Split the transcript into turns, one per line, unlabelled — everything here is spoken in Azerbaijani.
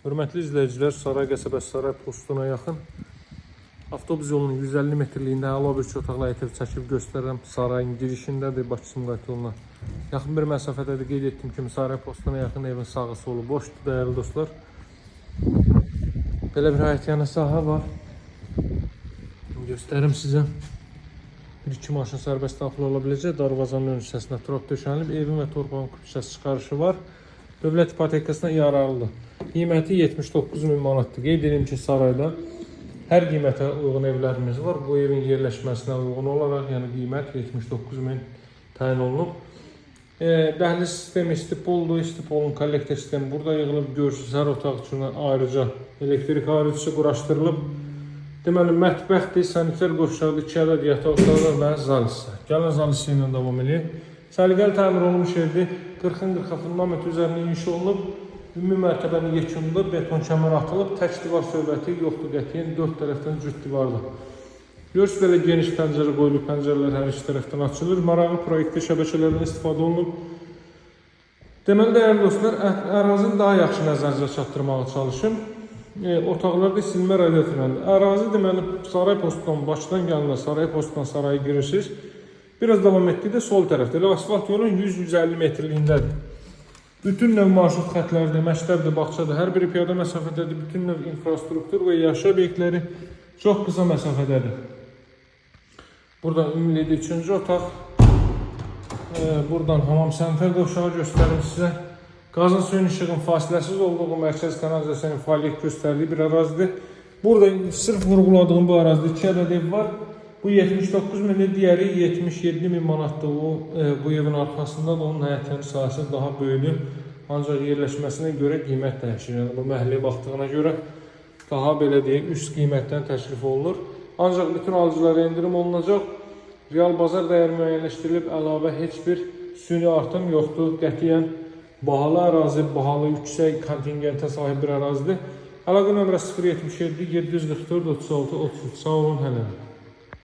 Hörmətli izləyicilər, Saray qəsəbəsi Saray postuna yaxın avtobus yolunun 150 metrliyində əla bir iki otaqlı həyət ev çəkib göstərirəm. Sarayın girişindədir, Bakı Sumqayıt yoluna. Yaxın bir məsafədədir. Qeyd etdiyim kimi Saray postuna yaxın evin sağı solu boşdur, dəyərli dostlar. Belə bir həyət yanı sahə var. Göstərim sizə. Bir iki maşın sərbəst daxil ola biləcək. Darvazanın ön hissəsinə turab döşənilib. Evin və torpağın küçəsi çıxarışı var. Dövlət ipotekasına yararlıdır. Qiyməti 79 min manatdır. Qeyd edim ki, sarayda hər qiymətə uyğun evlərimiz var. Bu evin yerləşməsinə uyğun olaraq, yəni qiymət 79 min təyin olunub. Dəhliz sistemi istipoldur. İstipolun kollektor sistemi burada yığılıb. Görürsünüz, hər otaq üçün ayrıca elektrik ayırıcısı quraşdırılıb. Deməli, mətbəxdir, sanitar qovşaqdır, 2 ədəd yataq otağı və zal hissə. Gəlin zal hissə ilə davam edək. Səliqəli təmir olunmuş evdir. 40-ın 40 fundament üzərində inşa olunub. Ümumi mərtəbənin yekununda beton kəmər atılıb. Tək divar söhbəti yoxdur qətiyyən. 4 tərəfdən cüt divardır. Görürsünüz, belə geniş pəncərə qoyulub, pəncərələr hər iki tərəfdən açılır. Maraqlı proyektli şəbəkələrdən istifadə olunub. Deməli, dəyərli dostlar, ərazini daha yaxşı nəzərinizə çatdırmağa çalışım. Otaqlarda isilmə radiatorlandır. Ərazi deməli Saray postdan Bakıdan gəlinə Saray postdan saraya girirsiniz. Biraz davam etdikdə sol tərəfdə, elə asfalt yolun 100-150 metrliyindədir. Bütün növ marşrut xətləridir, məktəbdir, bağçadır, hər biri piyada məsafədədir. Bütün növ infrastruktur və yaşayış obyektləri çox qısa məsafədədir. Buradan ümumilikdə üçüncü otaq. Buradan hamam sanitar qovşağı göstərim sizə. Qazın, suyun, işığın fasiləsiz olduğu, mərkəz kanalizasiyanın fəaliyyət göstərdiyi bir ərazidir. Burada sırf vurğuladığım bu ərazidə 2 ədəd ev var. Bu 79 mindir, digəri 77 min manatdır. O bu evin arxasında da onun həyətyanı sahəsi daha böyükdür. Ancaq yerləşməsinə görə qiymət dəyişir. Yəni bu məhəlləyə baxdığına görə daha belə deyək, üst qiymətdən təklif olunur. Ancaq bütün alıcılara endirim olunacaq. Real bazar dəyəri müəyyənləşdirilib, əlavə heç bir süni artım yoxdur. Qətiyyən bahalı ərazi, bahalı, yüksək kontingentə sahib bir ərazidir. Əlaqə nömrəsi 077 744 36 33. Sağ olun, hələlik.